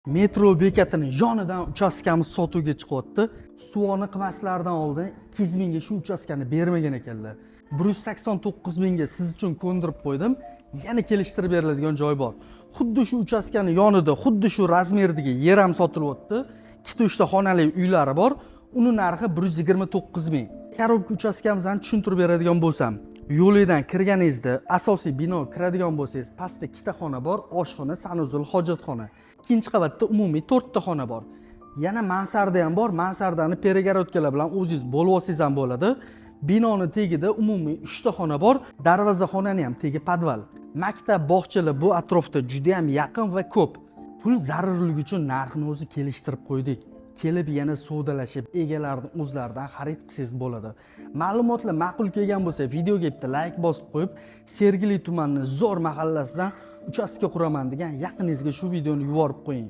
Metro bekatini yonidan uchastkamiz sotuvga chiqyapti. Suvoni qilmaslaridan oldin 200 mingga shu uchastkani bermagan ekanlar. 189 mingga siz uchun ko'ndirib qo'ydim. Yana kelishtirib beriladigan joy bor. Xuddi shu uchastkani yonida, xuddi shu razmerdagi yer ham sotilyapti. Ikkita, uchta xonali uylari bor. Uni narxi 129 ming. Коробка uchastkamizni tushuntirib beradigan bo'lsam, yo'lidan kirganingizda asosiy bino kiradigan bo'lsangiz, pastda ikkita xona bor: oshxona, санузел, hojatxona. Ikkinchi qavatda umumiy to'rtta xona bor. Yana mansarda ham bor. Mansardani перегородка lar bilan o'zingiz bo'lib olsangiz ham bo'ladi. Binoni tagida umumiy uchta xona bor, darvozaxonani ham tagi podval. Maktab, bog'chalar bu atrofda juda ham yaqin va ko'p. Pul zarurligi uchun narxini o'zi kelishtirib qo'ydik. Kelib yana savdolashib, egalarni o'zlaridan xarid qilsangiz bo'ladi. Ma'lumotlar ma'qul kelgan bo'lsa, videoga bitta layk bosib qo'yib, Sergeli tumanini zo'r mahallasidan uchastka quraman degan yaqiningizga shu videoni yuborib qo'ying.